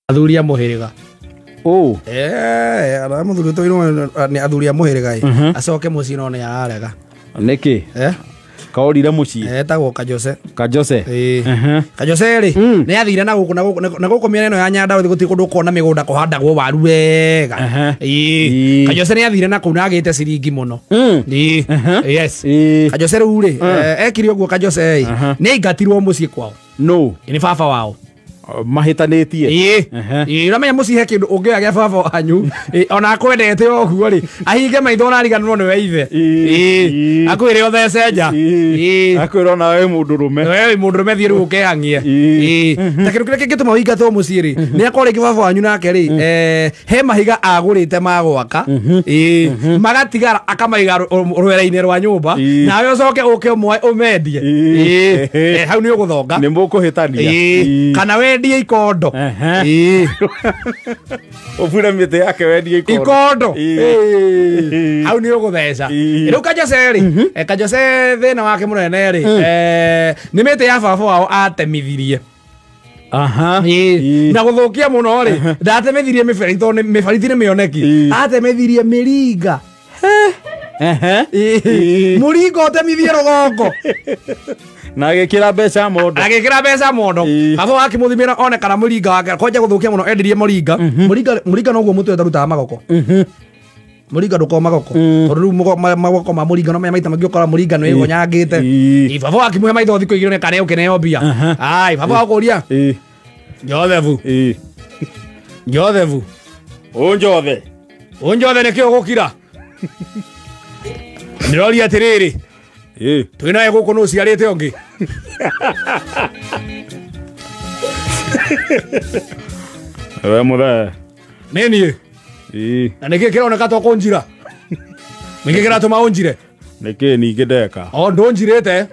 Athuri a mũhĩrĩga. Oh. Eh, mũthuri tũirwo nĩ athuri a mũhĩrĩga ĩ. Acoke mũciĩ no nĩ ararega. Nĩkĩ? Eh? Kaorire mũciĩ. Etagwo Kajose. Kajose. Ĩĩ. Kajose rĩ, nĩ athire na gũkũ na gũkũ na gũkũ mĩena ĩno ya Nyandarua gũtirĩ kũndũ ũkona mĩgũnda kũhandagwo waru wega. Ĩĩ. Kajose nĩ athire na kũu na agĩte ciringi mũno. Ĩĩ. Yes. Kajose rĩu rĩ, ekire ũguo Kajose ĩ, nĩ aingatirwo mũciĩ kwao. No. Nĩ baba wao. Mahĩtanĩtie. Ĩĩ. Ĩĩ, ũramenya mũciĩ he kĩndũ ũngĩoya gĩa baba wanyu, ĩĩ, ona akwendete o ũguo rĩ, ahinge maitho ona ariganĩrwo nĩwe ithe. Ĩĩ. Akwĩre ũthece nja. Ĩĩ. Akwĩra ona we mũndũrũme. We wĩ mũndũrũme thiĩ rĩu ũkehang'ie. Ĩĩ. Ta kĩndũ kĩrĩa kĩngĩtũma ũingatwo mũciĩ rĩ, nĩ akorwo rĩngĩ baba wanyu nake rĩ, he mahiga agũrĩte ma gwaka. Ĩĩ. Magatigara akamaiga rwere-inĩ rwa nyũmba, nawe ũcoke ũke ũmendie. Ĩĩ. Hau nĩ ũgũthonga. Nĩ mũkũhĩtania. Ĩĩ. Kana wendie ikondo. Ĩĩ. Ũbure mĩtĩ yake wendie ikondo. Ikondo. Ĩĩ. Hau nĩ ũgũtheca. Rĩu Kajose rĩ, Kajose thĩna wake mũnene rĩ, nĩ mĩtĩ ya baba wao atemithirie. Aha. Na gũthũkia mũno rĩ, ndatemithirie mĩberiti tondũ mĩberiti nĩ mĩoneki. Atemithirie mĩringa. Mũringa ũtemithie rũgongo. Na agĩkĩra mbeca mondo. Agĩkĩra mbeca mondo. Baba wake mũthimĩra one kana mũringa wake kwanja gũthũkia mũno endirie mũringa. Mũringa mũringa noguo mũtwe ũtarutaga magoko. Mũringa ndũkoragwo magoko. Tondũ rĩu magoko ma mũringa no menya maita maingĩ ũkora mũringa nĩ wĩgonyangĩte. Baba wake mũhe maitho thikũ igĩrĩ kana ũkĩneo mbia. Ai, baba wakũria. Jothebu. Jothebu. Ũnjothe. Ũnjothe nĩkĩ ũgũkira? Ndĩroria atĩrĩrĩ. Twĩ nawe gũkũ nũ ũciarĩte ũngĩ? We mũthee. Nĩ niĩ. Na nĩkĩ kĩroneka to kũnjira? Nĩkĩ kĩratũma ũnjire? Nĩkĩ ningĩ ndeka? O ndũnjirĩte.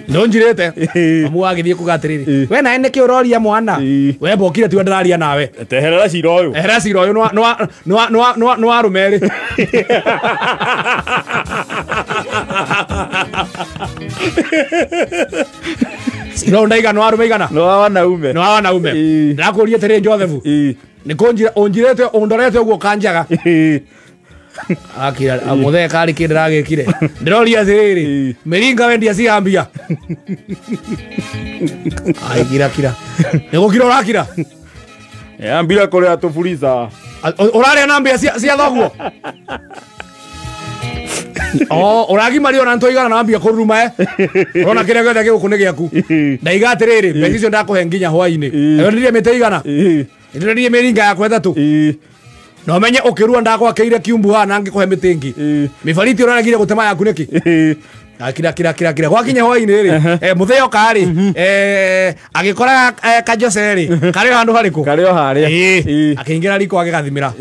Ndũnjirĩte. Mamu agĩthiĩ kuga atĩrĩrĩ, we nawe nĩkĩ ũroria mwana? We mbokire tiwe ndĩraria nawe. Teherera cira ũyũ. Eherera cira ũyũ nĩ wa arũme erĩ. Cira ũyũ ndaiga nĩ wa arũme igana? Nĩ wa wanaume. Nĩ wa wanaume. Ndĩrakũria atĩrĩrĩ Jothebu. Nĩ kũnjira ũnjirĩte ũndorete ũguo ũkanjaga. Akira mũthee karĩ kĩ ndĩragĩkire. Ndĩroria atĩrĩrĩ, mĩringa wendia cia mbia. Ai kira kira. Nĩ gũkira ũrakira? Ambira kũrĩa tũburica. Ũrarĩa na mbia cia thoguo? O ũragimario na nĩtwaigana na mbia kũruruma e. Ũrona kĩrĩa gĩothe gĩ gũkũ nĩ gĩaku. Ndaiga atĩrĩrĩ, mbeca icio ndakũhe nginya hwainĩ. Wendirie mĩtĩ igana? Ndĩrendirie mĩringa yakwa ĩtatũ. Na ũmenye ũkĩrua ndakwakĩire kiumbu haha na ngĩkũhe mĩtĩ ĩngĩ. Mĩbariti ũraregire gũtema yaku nĩkĩ? Kira kira kira kira. Gwakinya hwainĩ rĩ, mũthee oka rĩ, agĩkora Kajose rĩ, karĩ o handũ harĩkũ? Karĩ o harĩa. Akĩingĩra riko agĩgathimĩra.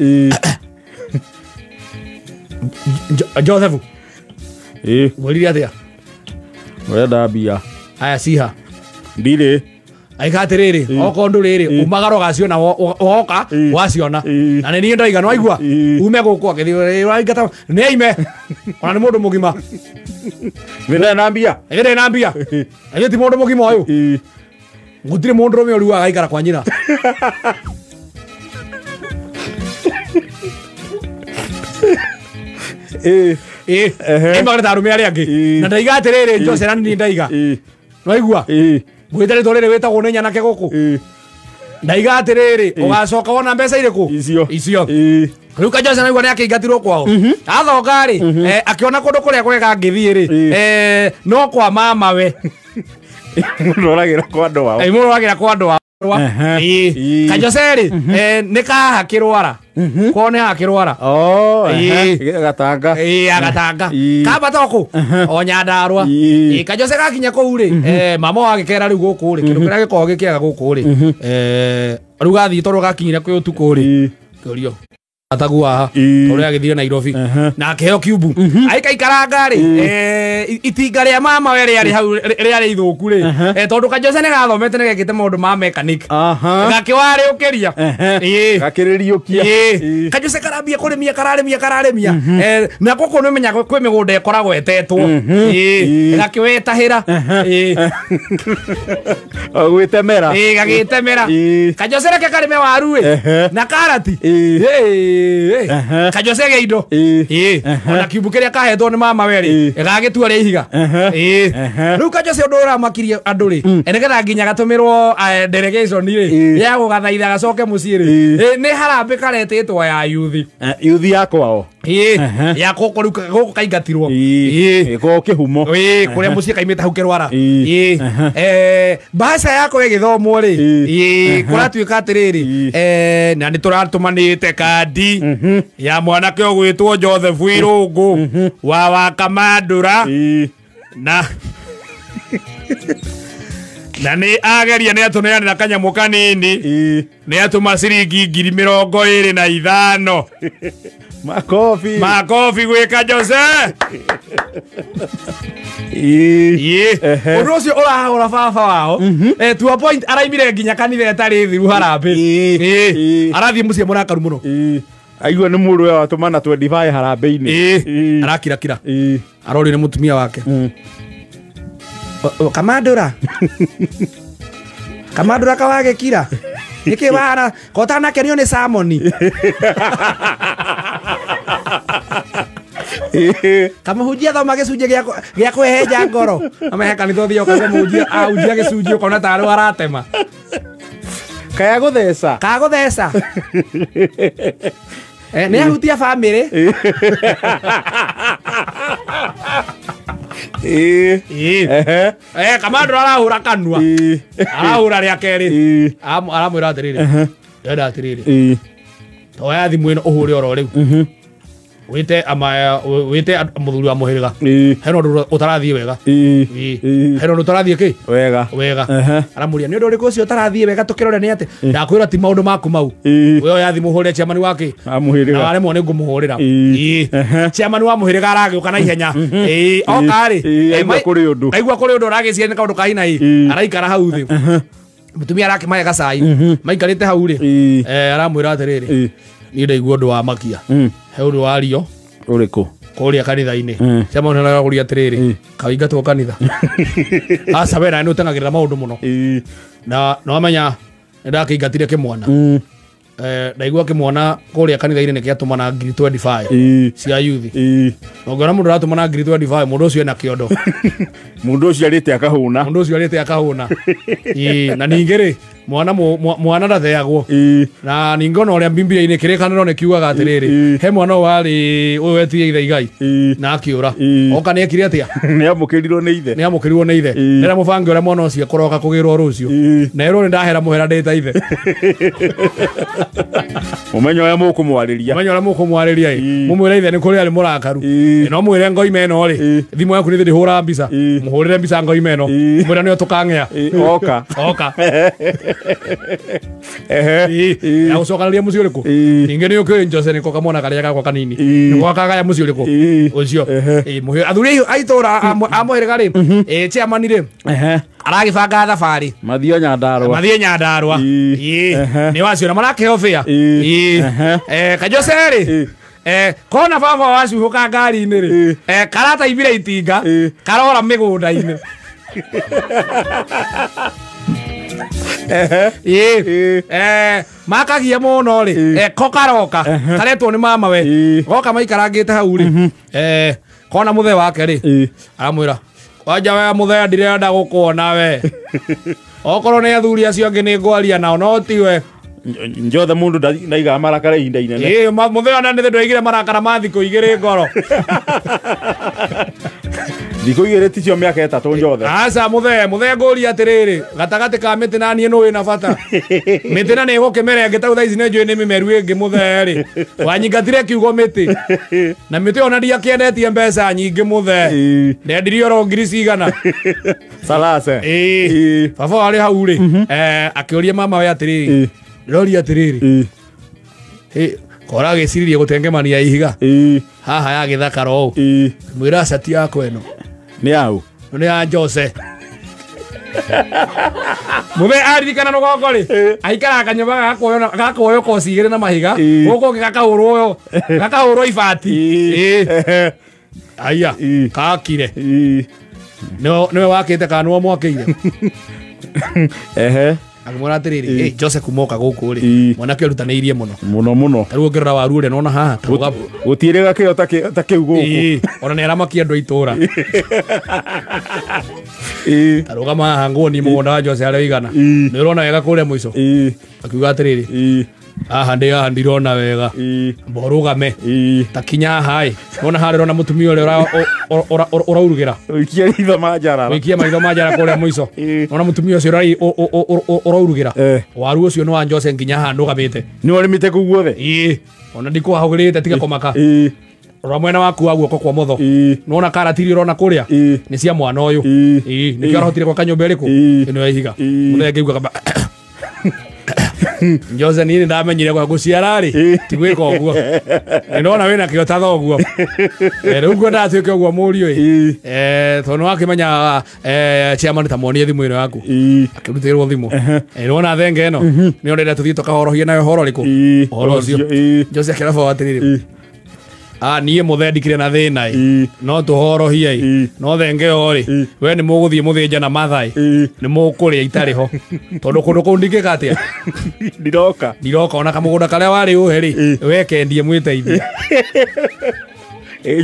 Josefu. Ngwĩrire atĩa? Ũrenda mbia. Aya ciha. Ndirĩ. Aika atĩrĩrĩ, okorwo ndũrĩ rĩ, umagara ũgaciona woka waciona. Na nĩ niĩ ndoiga nĩwaigua? Ume gũkũ agĩthiĩ ũraingata nĩ aime. Ona nĩ mũndũ mũgima. Nĩ na mbia. Nĩ na mbia. Nĩ ti mũndũ mũgima ũyũ. Gũtirĩ mũndũrũme ũruaga agaikara kwa nyina. Ĩ ta arũme arĩa angĩ. Na ndaiga atĩrĩrĩ, Jose na niĩ ndaiga. Nĩwaigua? Ngwĩte rĩtwa rĩrĩ wĩtagwo nĩ nyanake gũkũ. Ndaiga atĩrĩrĩ, ũgacoka wona mbeca irĩkũ? Icio. Icio. Rĩu Kajose naigua nĩ akĩingatirwo kwao. Athoka rĩ, akĩona kũndũ kũrĩa kwega angĩthiĩ rĩ, no kwa mamawe. Mũndũ kwa andũ ao. Mũndũ oragĩra kwa andũ ao. Kajose rĩ, nĩ kahaha kĩrwara. Kwao nĩ haha kĩrwara. Gatanga. Agatanga. Kambata kũ? O Nyandarua. Kajose gakinya kũu rĩ, mama wao agĩkera rĩu gũkũ rĩ, kĩndũ kĩrĩa gĩkoragwo gĩkĩega gũkũ rĩ, rĩu gathiĩ tondũ gakinyire kwĩ ũtukũ rĩ, kĩũrio. Atagua uria agithire Nairobi na akiheo kiubu aikaikaranga ri itinga ria mama we riari hau riari ithuku ri tondu Kajose ni gathomete ni gekite maundu ma mechanic gakiwariukiria gakiririukia Kajose karambia kurimia kararemia kararemia na guku ni menya kwi migunda ikoragwo etetwo gakiwetahira gwitemera gagitemera Kajose reke karime waru na karati Kajose ge indo ona kiumbu kiria kahetwo ni mama we ri gagitua ria ihiga riu Kajose undu uramakirie andu ri nigetha nginya gatumirwo delegation ri ya gugathaitha gacoke mucii ri ni harambe karetitwo ya yuthi yuthi ya kwao ya guku riu guku kaingatirwo kwao kihumo kuria mucii kaimite hau kirwara mbaca yako igithomwo ri kuratuika atiriri na ni turatumanite kandi ya mwanake ugwitwo Joseph Irungu wa Wakamandura na na ni ageria ni atuneanira kanyamu kanini ni atuma ciringi 25,000. Makofi makofi gwi Kajose. Undu ucio urahagura baba wao to a point araimire nginya kanitha etari thiru harambe arathie mucii murakaru muno aigua ni mũndũ ũyũ atũmana 25 harambĩ-inĩ arakirakira arorio nĩ mũtumia wake Kamandura Kamandura kawagĩkira nĩkĩ wahana kotanakenio nĩ samoni kamũhunjia thoma gĩcunjĩ gĩa kwĩhenja ngoro amehe kanitha ũthiĩ ũkaigua mũhunjia ahunjia gĩcunjĩ ũkona tarĩ aratema kaya gũtheca kaya gũtheca nĩ ahutia bamĩrĩ Kamandura arahũra kanua arahũra rĩa kerĩ aramwĩra atĩrĩrĩ ndĩrenda atĩrĩrĩ toya thimũ ĩno ũhũre oro rĩu wite ama wite muthuri wa muhiriga hena undu utarathie wega hena undu utarathie ki wega wega aramuria ni undu uriku ucio utarathie wega tukirore ni ati ndakwira ti maundu maku mau we oya thimu hurire chairman wake amuhiriga aremwo ni ngumuhurira chairman wa muhiriga aragiuka na ihenya oka ri aigua kuri undu aigua kuri undu aragiciria ni kaundu ka hina hi araikara hau thi mutumia arakimahe gacai maikarite hau ri aramwira atiriri ni ndaigua undu wa makia he undu wario uriku kuria kanitha-ini chairman araguria atiriri kawingatwo kanitha aca we na ni utengagirira maundu muno na no amenya ndakiingatire kimwana ndaigua kimwana kuria kanitha-ini ni kiatumana 25,000 cia yuthi na ungiona mundu aratumana 25,000 mundu ucio ena kiondo mundu ucio arite akahuna mundu ucio arite akahuna na ningi ri mwana mwana ndatheagwo na ningi ona uria Bibilia-ini kirikaniro ni kiugaga atiriri he mwana wari uyu wetirie ithe igai na akiura oka ni ekire atia ni amukirirwo ni ithe ni amukirirwo ni ithe ndira mubange uria mwana ucio kuroka kugirwo rucio na erwo ni ndahera muhera ndita ithe mumenyo uria mukumwariria mumenyo uria mukumwariria mumwire ithe ni kuri ari murakaru no mwire ngoime ino ri thimu yaku ni ndihura mbica muhurire mbica ngoime ino mwira ni tukang'ea oka oka ya gucokanĩria mũciĩ ũrĩkũ ningĩ nĩ ũkĩũĩ Jose nĩko kamwana karĩa gakwa kanini nĩko gakagaya mũciĩ ũrĩkũ ũcio athuri a itũra a mũhĩrĩga rĩ chairman rĩ aragĩbanga thabarĩ mathio Nyandarua mathie Nyandarua nĩ wacio na marakĩheo bĩa Kajose rĩ kona baba wacuhũka ngari-inĩ rĩ karataibire itinga karora mĩgũnda-inĩ makagia muno ri ko karoka karetwo ni mama we goka maikarangite hau ri kona muthe wake ri aramwira wanja we muthe ndirenda gukuona we okorwo ni athuri acio angi ni ngwaria nao no tiwe njothe mundu ndaigaga marakara ihinda inene muthe ona ni ndwaigire marakara ma thikũ igĩrĩ ngoro thikũ igĩrĩ ticio mĩaka ĩtatũ njothe aca muthe muthe ngũria atĩrĩrĩ gatagatĩ ka mĩtĩ na niĩ nũ wĩna bata mĩtĩ na nĩ ĩgũkĩmera ĩngĩ tau thaa ici nĩ njũĩ nĩ mĩmeru ĩngĩ muthe rĩ wanyingatire kiugo mĩtĩ na mĩtĩ ona ndiakĩendetie mbeca nyingĩ muthe ndendirie oro ngiri cigana salase baba warĩ hau rĩ akĩũria mama we atĩrĩrĩ ndĩroria atĩrĩrĩ Kora gĩciririe gũtengemania ihiga. Haha ya gĩthakara ũũ. Mwĩra cati yakwa ĩno. Nĩ yaũ? Nĩ ya Jose. Muthe aririkana rũgongo rĩ, aikaraga kanyũmba gakuoywo koci igĩrĩ na mahiga, gũkũ ũngĩ gakahũrwo ibati. Aya, kakire. Nĩwe wakĩte kana nĩwe mwakĩire? Akĩmwĩra atĩrĩrĩ, Jose kuma oka gũkũ rĩ, mwanake ũrutanĩirie mũno. Mũno mũno. Ta rĩu ũngĩrora waru ũrĩa nona haha, ta rũgamo. Gũtirĩ gakĩo ta kĩu gũkũ. Ona nĩ aramakia andũ a itũũra. Ta rũgama haha nguonie mũgũnda wa Jose harĩa ũigana. Nĩ ũrona wega kũrĩa mũico? Akiuga atĩrĩrĩ, haha ndĩ haha ndirona wega. Mbo rũgame. Ta kinya haha ĩ. Wona harĩa ũrona mũtumia ũrĩa ũraurugĩra. Ũikie ritho manjara. Ũikie maitho manjara kũrĩa mũico. Wona mũtumia ũcio ũraurugĩra. Waru ũcio nĩ wa Jose nginya haha ndũgamĩte. Nĩ ũrĩmĩte kũu guothe? Ona ndikũhagũrĩte tiga kũmaka. Rora mwena waku wa guoko kwa motho. Nĩwona karati iria ũrona kũrĩa? Nĩ cia mwana ũyũ. Nĩkĩo arahotire gwaka nyũmba ĩrĩkũ? Ĩno ya ihiga. Mũthenya ngĩigua kamba Jose niĩ nĩndamenyire gwa gũciara rĩ, ti gwĩka ũguo. Nĩndona wĩna kĩo ta thoguo. Rĩu ngwendaga tuĩke ũguo mũriũ ĩ. Tondũ nĩwakĩmenya chairman ta muonie thimũ ĩno yaku. Akĩrutĩrwo thimũ. Nĩwona thenge ĩno? Nĩyo ndĩrenda tũthiĩ tũkahorohie nayo ũhoro ũrĩkũ? Ũhoro ũcio. Jose akĩra baba atĩrĩrĩ, niĩ mũthe ndikire na thĩna ĩ, no tũhorohie ĩ, no thenge ĩyo rĩ, we nĩ mũgũthiĩ mũthĩnja na matha ĩ, nĩ mũkũrĩa itarĩ ho, tondũ kũndũ kũu ndingĩka atĩa? Ndiroka. Ndiroka, ona kamũgũnda karĩa warĩ ũhe rĩ, we kendie mwĩteithie.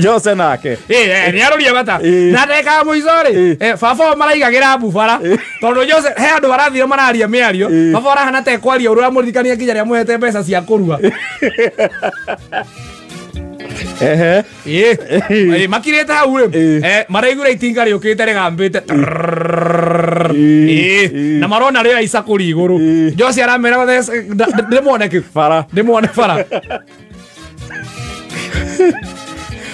Jose nake. Nĩ aroria bata. Na ndagĩka ya mũico rĩ, baba maraigagĩra mbubara, tondũ Jose he andũ marathire mararia mĩario, baba arahana ta ekwaria ũrĩa ũramũririkania nginya rĩrĩa amũhete mbeca cia kũrua. Makirĩte hau rĩ, maraiguire itinga rĩũkĩte rĩgambĩte, na marona rĩoya icakũri igũrũ. Jose aramera ndĩmuone kĩ? Bara. Ndĩmuone bara.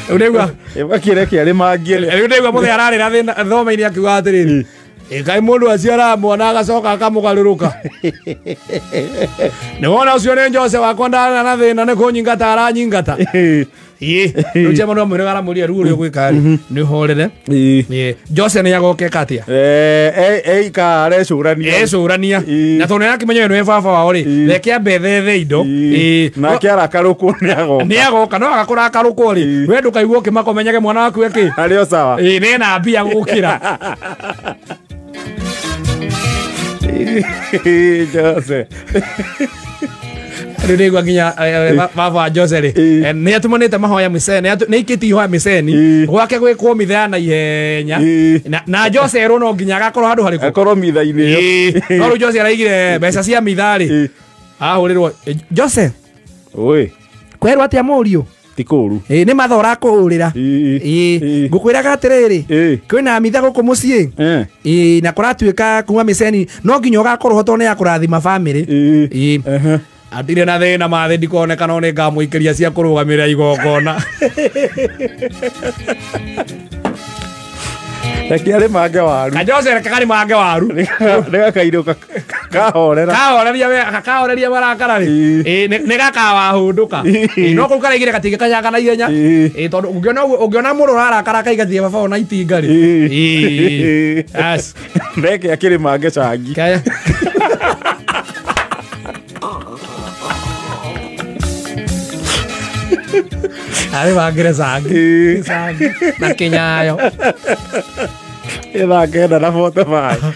Rĩu ndĩgua. Makĩreke arĩmangie. Rĩu ndĩgua mũthee ararĩra thĩna thome-inĩ akiuga atĩrĩrĩ, kaĩ mũndũ aciaraga mwana agacoka akamũgarũrũka. Nĩwona ũcio nĩ Jose wakwa ndarĩ na thĩna nĩ kũnyingata aranyingata. Rĩu chairman wa mwĩrĩ aramũria rĩu ũrĩa ũgwĩka rĩ, nĩ ũhorere. Jose nĩ agokeka atĩa? Eika arecũrania. Ecũrania. Na tondũ nĩarakĩmenya ũyũ nĩwe baba wao rĩ, reke ambe ethe indo. Nake arakarũkwo nĩ agoka. Nĩ agoka, no agakũrakarũkwo rĩ, we ndũkaigua ũkĩmaka ũmenyage mwana waku ekĩ. Arĩ o sawa. Nĩ mbia gũkĩra. Jose. Rĩu ndĩigua nginya baba wa Jose rĩ, nĩ atũmanĩte mahoya mĩcene, nĩ aikĩtie ihoya mĩceni, gwake gwĩkwo mitha ya naihenya. Na Jose erwo no nginya agakorwo handũ harĩkũ? Akorwo mitha-inĩ ĩyo. No rĩu Jose araigire mbeca cia mitha rĩ, ahũrĩrwo, Jose. Oi. Kwerwo atĩa mũriũ? Ti kũũru. Nĩ matha ũrakũhũrĩra. Ngũkwĩraga atĩrĩrĩ, kwĩna mitha gũkũ mũciĩ. Na kũratuĩka kuma mĩceni no nginya ũgakorwo ho tondũ nĩ ya kũrathima bamĩrĩ. Andire na thĩna mathĩ ndikoneka no nĩ ngamũikĩria cia kũrũgamĩrĩra igongona. Reke arĩmange waru. Ka Jose reke karĩmange waru. Nĩ gakairũka kahorera. Kahoreria we, kahoreria marakara rĩ. Nĩ gakawahũndũka. No kũu karaigire gatingĩkanyaga na ihenya. Tondũ ũngĩona mũndũ ũrarakara akaigathia baba ona itinga rĩ. Yes. Reke akĩrĩmange cangi. Kaya. Arĩmangĩre cangi. Cangi. Na kĩnyayo. Ithaa 9 na 45.